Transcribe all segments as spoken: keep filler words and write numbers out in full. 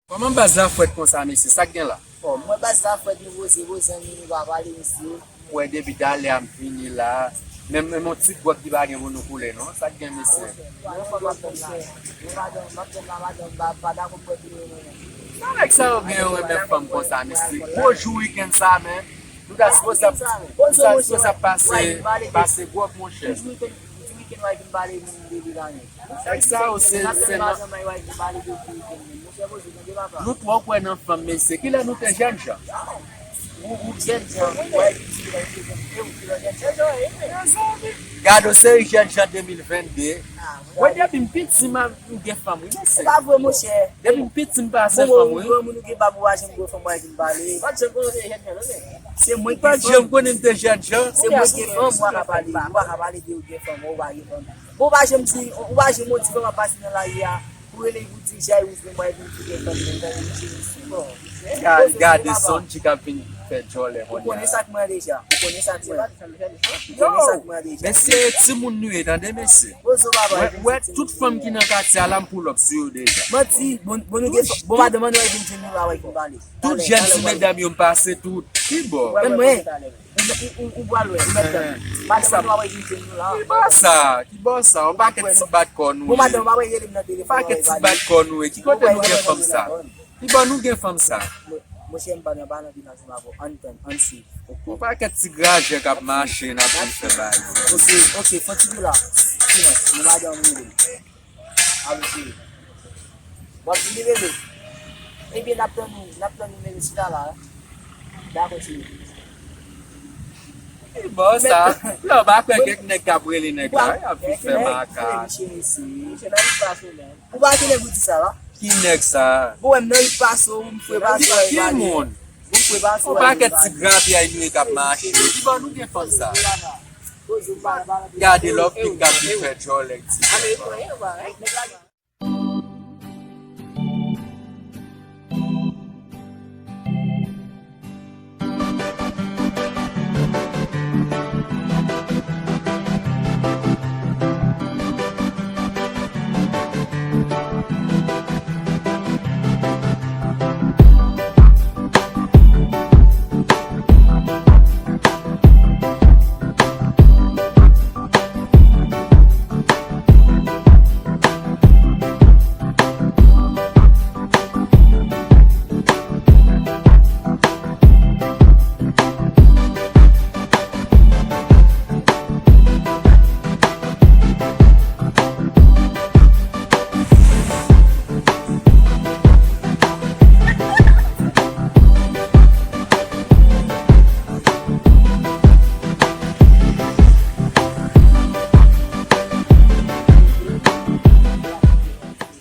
Kòman baz la frèt konsa, mesye? Sa k gen la? Bon, mwen baz la frèt, nou poze, poze, zanmi, nou pa pale, mesye. Mwen depi talè a m vini la. Menm, menm yon ti gwòg ki pa gen pou nou koule, non. Sa k gen, mesye? Mwen fò m ap tann la. Mwen pa tann, m ap tann la, madanm pa, pa dakò pou koule, non. Sa nèg sa yo gen yo renmen fanm konsa, mesye. Gwo jou wikenn sa, men. Nou ta sipoze ap, nou ta sipoze ap pase, pase gwòg, monchè. Ti wikenn w al vin pale moun depi la menm. Nèg sa yo se, se nan nou twò kwè nan fanm, mesye. Kilè nou te jèn jan? Ou, ou jèn jan, w al vin di w al jèn jan. Gade yon seri jèn jan de mil vennde. Mwen depi m piti m gen fanm, wi, mesye. Se pa vre, monchè. Depi m piti m pase fanm, wi. Bon, bon, moun ou gen bab ou pa janm gen fanm, w al vin pale. Se mwen ki gen fanm. Ou pa janm konnen m te jèn jan. Se mwen ki gen fanm, ou pa ka pale, ou pa ka pale de ou gen fanm, ou pa gen fanm. Bon, ou pa janm di, ou pa janm yon ti fanm ap pase nan lari a, pou rele pou di jay ou vle mwen vin kite fanm nan, ou cheri si. Bon. Gade, gade Sondji k ap vin fè djòlè kounye a. Ou konnen sa k mwen deja, ou konnen sa k mwen. Ou konnen sa k mwen deja. Mesye, timoun nou ye, tande, mesye. Wè, wè, tout fanm ki nan katye a la, m pull up sou yo deja. Manti, bon, bon, nou gen, bon, madanm an nou vin jwenn nou la, wè, vin pale. Tout jèn ti medam yo m pase tout. Ki bò? Menm mwen. Ou, ou, ou, ou pral wè, ou mèt tann. Madanm an nou ap vin jwenn nou la. Ki bò sa? Ki bò sa? Yon pakèt ti bat kò nou ye. Bon, madanm pa rele m nan telefòn. Pakèt ti bat kò nou ye. Ki kote nou gen fanm sa? Ki bò nou gen fanm sa? Monchè, m pa nan, pa nan vin ansanm avè w. Ann tann, ann swiv. Yon pakèt ti grajè k ap mache, n ap vin fè bagay. Ok, ok, fò ti dola. Silans, men madanm rele m. Alo, cheri. W ap vini, bebe? Ebyen, n ap tann ou, n ap tann ou, bebe, chita la. Dakò, cheri. Ki bò sa? Lè w pa kwè kèk nèg k ap rele nèg la, y ap vin fè makak. Ou pa ki nèg ou di sa la? Ki nèg sa? Bon, wè m nan ri pase w, m fwe pase w. Ki moun? Yon pakèt ti grapyay nou ye k ap mache. Ki bò nou gen fanm sa? Gade lòpik k ap vin fè djòlè ti.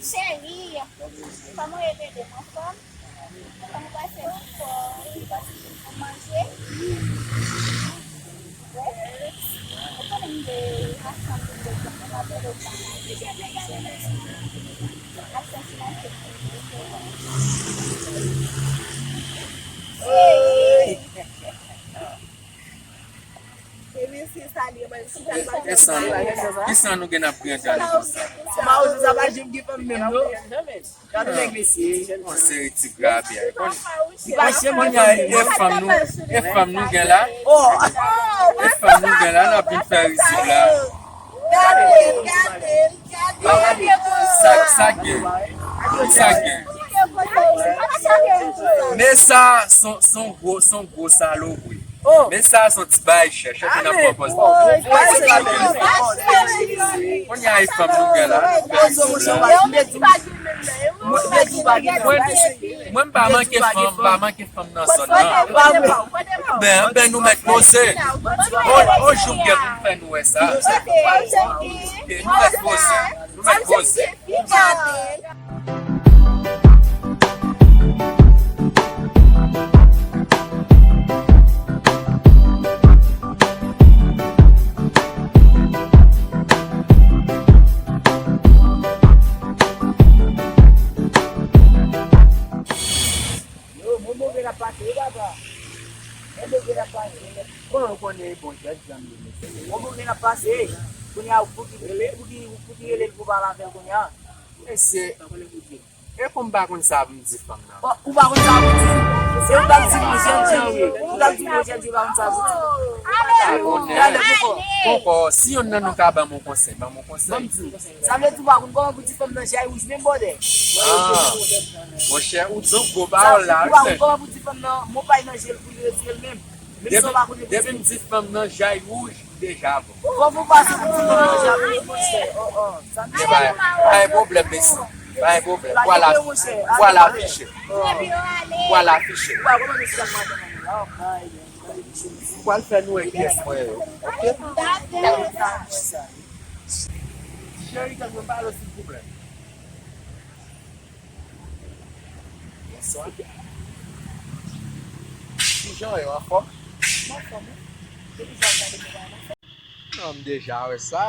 Cheri, kòman w ye bebe m anfòm? Kòman w pase l ankò? Ou pase l pou manje? Wi. Ou konnen m de asanm pou m de grann, m ap rele w pa manje. Absans manke m. Cheri. Kisa nou gen n ap grande konsa? Yon seri ti grapyay. Kounye a, e fanm nou, e fanm nou gen la? E fanm nou gen la, n ap vin fè rizib la. Sa, sa gen? Sa gen? Men sa, son, son gwo, son gwo salopri. Men sa, son ti bay chèch. Epi n ap pran pòz. Kounye a, e fanm nou gen la. Mwen, mwen m pa manke fanm, m pa manke fanm nan zòn nan. Ben, ben nou mèt poze. On, on jou m gen pou m fè nou wè sa. Ok, nou mèt poze. Nou mèt poze. Yo, bon, bon, gen ap pase, wi, papa. Gen bon, gen ap pase. Bon, ou konnen, bon, jèt janm ye, mesye. Bon, bon, gen ap pase. Kounye a, ou pou ki, pou ki, pou ki rele l pou pale avè l kounye a? Mesye, E kon m pa konn sa pou m di fanm nan. Bon, ou pa konn sa pou di? Se ou t ap di pou jèn jan wi. Ou t ap di pou jèn jan pa konn sa pou di. Pa konnen. Talè poko. Poko, si yonn nan nou ka ban m yon konsèy, ban m yon konsèy. Ban m di w. Sa vle di ou pa konn kòman pou di fanm nan jay wouj menm bòdè. Ah, monchè, ou di yon gwo pawòl la, wi. Ou pa konn kòman pou di fanm nan, mon pay nan je l pou li retire l menm. Menm si w pa konnen pou di. Depi m di fanm nan jay wouj, li deja bon. Fò pou pase pou di fanm nan jay wouj, monchè. Oh, oh. Sa vle di. Pa gen pwoblèm, mesi. Pa gen pwoblèm. Vwala, vwala afiche. Vwala afiche. Ou pa konn si ak madanm nan la. M pral fè nou wè kiyès mwen ye. Ok? Cheri, tanpri, pale silvouplè. Bonswa. Kijan w ye, w anfòm? M anfòm, wi. Depi sa w gade mwen la, m anfòm. Non, m deja wè sa.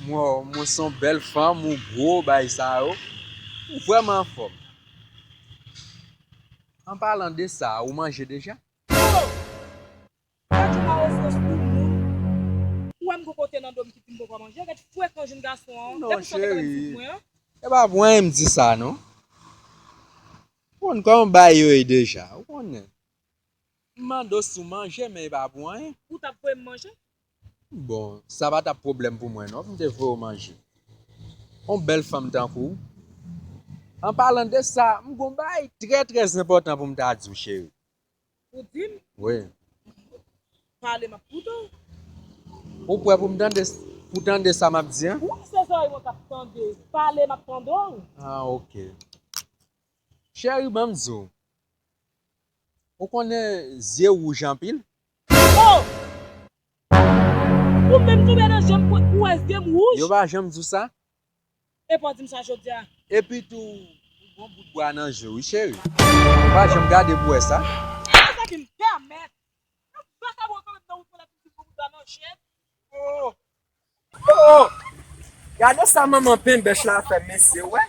Mwen, mwen se yon bèl fanm, ou gwo, bay sa yo. Ou vrèman anfòm. An palan de sa, ou manje deja? Oh! Gad yon mawozo pou moun. Ou wè m gon kote nan do m ki di m poko manje? Gad frekan jenn gason an. Non, cheri. Gad ou chante kòm si mwen an. E pa pou anyen m di sa, non. Ou konn kòman bagay yo ye deja, ou konnen. M mande w si w manje, men e pa pou anyen. Ou t ap voye m manje? Bon, sa pa t ap pwoblèm pou mwen, non, pou m te voye w manje. Yon bèl fanm tankou w. An palan de sa, m gon bagay trè, trè enpòtan pou m ta di w, cheri. Ou di m? Wi. Pale, m ap koute w. Ou prè pou m tande, pou tande sa m ap di an? Wi, se zòrèy mwen k ap tande. Pale, m ap tande w. Ah, ok. Cheri, ban m di w. Ou konnen zye wouj anpil? Oh! Ou menm tonbe nan je m, ou wè zye m wouj? Yo pa janm di w sa? Epa w di m sa jodi a. Epi tou, ou gon bout bwa nan je w, wi, cheri. Ou pa janm gade pou wè sa. E sa ki m pèmèt. Yon vakabon kanpe nan wout mwen la, tou di gon bout bwa nan je m. Oh! Oh! Gade sa manman penbèch la fè, mesye, wè.